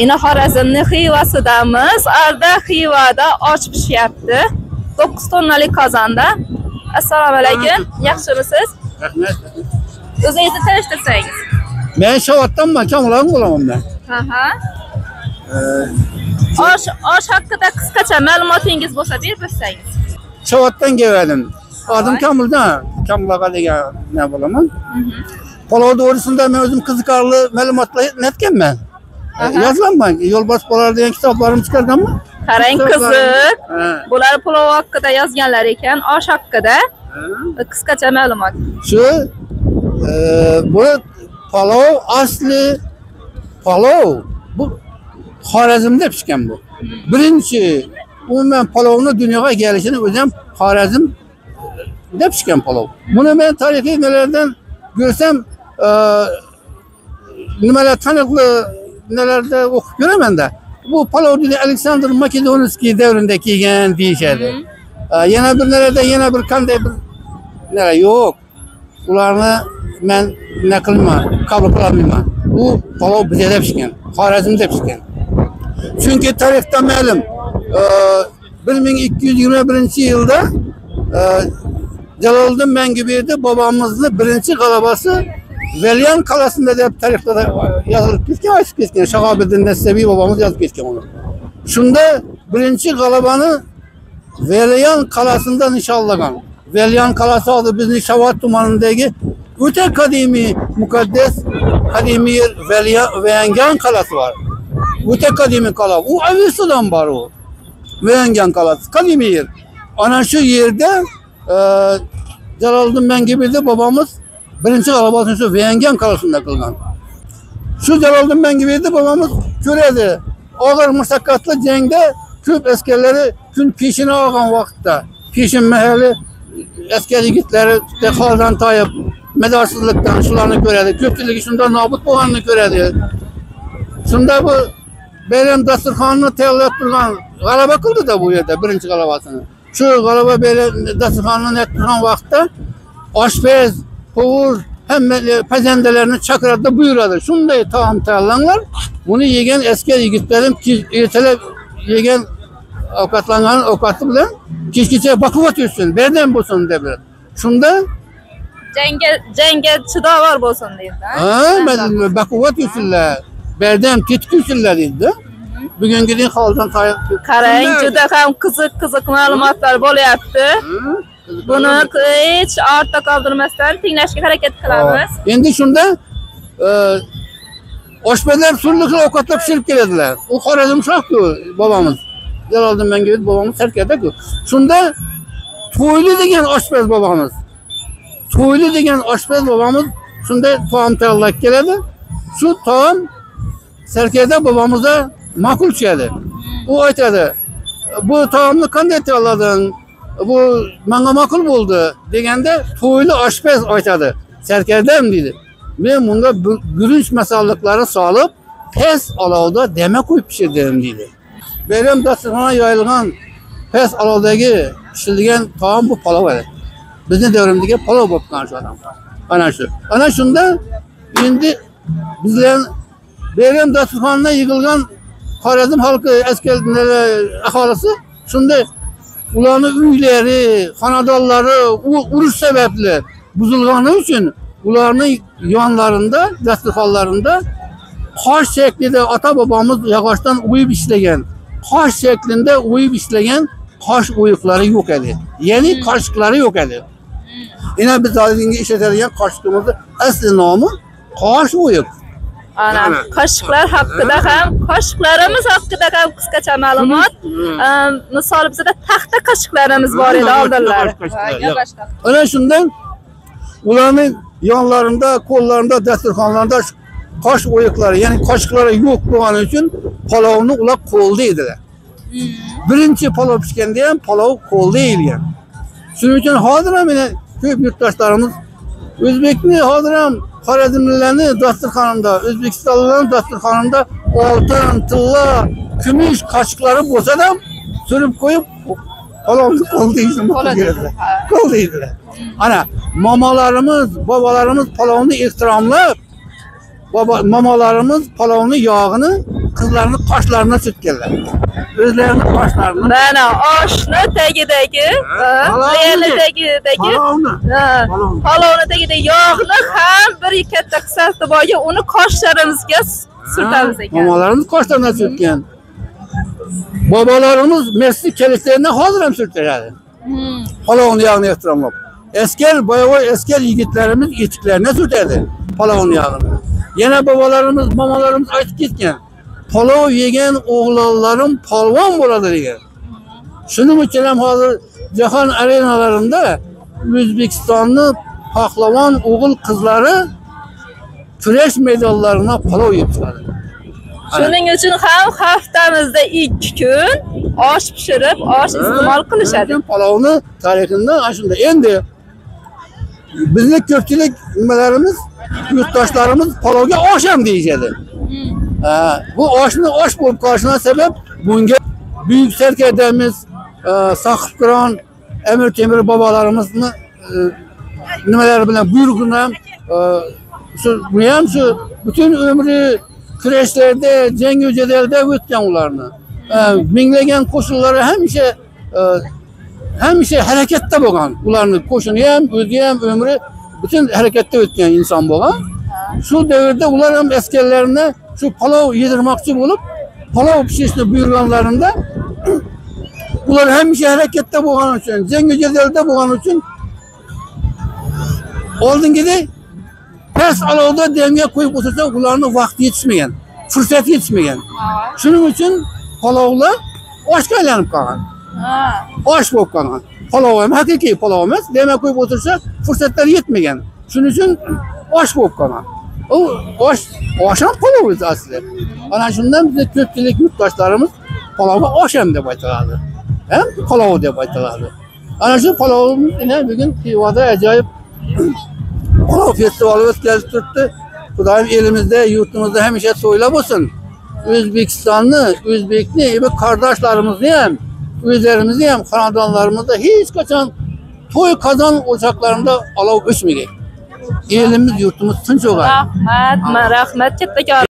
Ina Xorazmning Xivasidamiz. Arda Xivada osh pishyapti. 9 tonnalik qozonda. Assalomu alaykum. Yaxshimisiz? Rahmat. O'zingizni tanishtirsangiz. Men Shavatdanman, Kamolon bo'laman men. Ha. Osh haqida qisqacha ma'lumotingiz bo'lsa berib o'tsangiz. Shavatdan keldim. Adım Kamil'dan, Kamil ağa degan ne bo'laman. Palov doğrusunda men o'zim qiziqarli ma'lumotlar netganman. Yozganman. Yo'lbars bolalar degan kitoblarimni chiqarganman. Qarang, qiziq. Bular palov haqida yozganlar ekan, osh haqida qisqacha ma'lumot. Shu bu palov asli palov bu Xorazmda pishgan bu. Birinchi umuman palovni dunyoga kelishini o'zi ham Xorazmda pishgan palov. Buni men tarixiy nimalardan ko'rsam, nimalar taniqli nelarda o'qib ko'raman-da. Bu palov dedi Aleksandr Makedonskiy davrida kelgan deyishadi. Yana bir nerede yana bir qanday bir nera yo'q. Ularni men ne qilmayman, qabul qilolmayman. Bu palov bizda pishgan, Xorazmda pishgan. Chunki tarixda ma'lum, 1221-yilda Jaloliddin Manguberdi bobomizni birinchi g'alabasi Velyan qalasida deb tarixda yozilib ketgan, aytib ketgan. Shahobiddin Nasaviy bobomiz yozib ketgan uni. Shunda birinchi g'alabani Velyan qalasida nishonlagan. Velyan qalasi hozir bizning Shavat tumanidagi o'ta qadimiy, muqaddas qadimiy yer Velyangan qalasi bor. O'ta qadimiy qala. U Avesta'dan bor u. Velyangan qalasi qadimiy yer. Ana shu yerda Jaloliddin Manguberdi bobomiz birinchi g'alabasini shu Velyangan qalasida qilgan. Shu Jaloliddin Manguberdi bobomiz ko'radi. Og'ir mushaqqatli jangda ko'p askarlari kun peshina olgan vaqtda, peshin mahali askar yigitlari holdan toyib, madorsizlikdan shularni ko'radi. Ko'pchiligi shunda nobud bo'lganini ko'radi. Shunda bu bayram dasturxonini tayyorlab turgan g'alaba qildi-da bu yerda birinchi g'alabasini. Shu g'alaba bayram dasturxonini turgan vaqtda oshpaz, qovur hamma pazandalarni chaqiradi, buyuradi. Shunday taom tayyorlanglar. Buni yegan askar yigitlarim ertalab yegan ovqatlangan ovqati bilan kechgacha baquvvat yursin, berdam bo'lsin deb beradi. Shunda jangga chidovor bo'lsin deydi. Ha, baquvvat yursinlar, berdam tetik yursinlar deydi. Bugungining holdan toyib. Qarang, juda ham qiziq ma'lumotlar bo'lyapti. Buni hech ortda qoldirmasdan tinglashga harakat qilamiz. Endi shunda oshpazlar turli xil ovqatlar pishirib keladilar. U Xorazm shoh-ku bobomiz. Jaloliddin Manguberdi bobomiz sarkarda-ku. Shunda To'yli degan oshpaz bobomiz. To'yli degan oshpaz bobomiz shunda taom tayyorlab keladi. Shu taom sarkarda bobomizga ma'qul tushadi. U aytadi: "Bu taomni qanday tayyorlading? Bu menga ma'qul bo'ldi" deganda To'yli oshpaz aytadi: "Sarkardam" deydi. Men bunga guruch masalliqlari solib, pes olovda dama qo'yib pishirdim deydi. Bayram dasturxonga yoyilgan pes olovdagi pishirilgan taom bu palov edi. Bizning davrimdagi palov bo'lib qolgan shu odam. Ana shu. Ana shunda endi bizlar bayram dasturxonida yig'ilgan Xorazm xalqi, askarlar, aholisi shunda ularning uylari, xonadonlari urush sababli buzilgani uchun ularning yonlarida, dasturxonlarida qosh shaklida ota-bobomiz yog'ochdan o'yib ishlagan, qosh shaklida o'yib ishlagan qosh o'yiqlari yo'q edi. Ya'ni qoshiqlari yo'q edi. Ina biz hozirgi ishlatadigan qoshiqimizning asli nomi qosh o'yiq. Ana qoshiqlar haqida ham, qoshiqlarimiz haqida ham qisqacha ma'lumot. Misol bizda taxta qoshiqlarimiz bor edi oldinlar. Ana shundan ularning yonlarida, qo'llarida, dasturxonlarida qosh o'yiqlari, ya'ni qoshiqlari yo'q bo'lgani uchun palovni ular qo'lda yedilar. Birinchi palov pishganda ham palov qo'lda yeyilgan. Shuning uchun hozir ham mana ko'p yurtdoshlarimiz o'zbekni hozir ham Xorazmlilarni dasturxonida, O'zbekistonliklarning dasturxonida oltin, tilla, kumush qoshiqlari bo'lsa ham surib qo'yib palovni qo'lda yeyishni ma'qul. Qo'lda yeydilar. Ana momolarimiz, bobolarimiz palovni ehtiromlab, momolarimiz palovni yog'ini qizlarni qoshlarini surtganlar. O'zlarini qoshlarini. Mana oshni tagidagi, palovni tagidagi, palovni tagidagi yog'ni ham bir katta qissasi borga, uni qoshlarimizga surtamiz ekan. Momolarimiz qoshlarini surtgan. Bobolarimiz mesli kelishlaridan hozir ham surtadi. Palovni yog'ini ehtiromlab. Esker, boyavoy esker yigitlarimiz etiklarına surtadi palovni yog'ini. Yana bobolarimiz, momolarimiz aytib ketgan. Palov yegan o'g'lonlarim polvon bo'ladi degan. Shuning uchun ham hozir jahon arenalarida O'zbekistonni pahlavon o'g'il qizlari kurash maydonlarini palov yeb chiqadi. Shuning uchun ham haftamizda 2 kun osh pishirib, osh iste'mol qilishadi. Palovni tarixida ana shunda. Endi bizni ko'pchilik nimalarimiz, yurtdoshlarimiz palovga osh ham deyishadi. Bu oshni osh bo'lib qolishidan sabab bunga buyuk sarkardamiz Sohibqiron Amir Temur bobolarimizni nimalari bilan buyrug'ini ham shu buni ham shu butun umri kurashlarda, jangu jadalda o'tgan ularni. Minglagan qo'shinlari hamisha harakatda bo'lgan. Ularni qo'shini ham, o'zi ham umri butun harakatda o'tgan inson bo'lgan. Shu davrda ular ham askarlarini shu palov yedirmoqchi bo'lib, palov pishirishni buyurganlarida ular hamisha harakatda bo'lgani uchun, jangu jadalda bo'lgani uchun oldingidek past olovda demga qo'yib o'tirsa ularni vaqti yetishmagan, fursat yetishmagan. Shuning uchun palovlar oshga aylanib qolgan. Osh bo'lib qolgan. Palov ham haqiqiy palov emas, demga qo'yib o'tirsa fursatlar yetmagan. Shuning uchun osh bo'lib qolgan. U osh ham palov o'zi aslida. Ana shundan bizni ko'pchilik yurtdoshlarimiz palovga osh ham deb aytiladi. Ham palov deb aytiladi. Ana shu palovimiz bugun Xivada ajoyib palov festivali o'tkazib turibdi. Xudoyim elimizda, yurtimizda hamisha to'ylar bo'lsin. O'zbekistonni, o'zbekni, qardoshlarimizni ham, o'zlarimizni ham xonadonlarimizda hech qachon to'y qozon o'choqlarida olov o'chmagan. Elimiz, yurtimiz tinch bo'lgan. Rahmat, rahmat kattakon.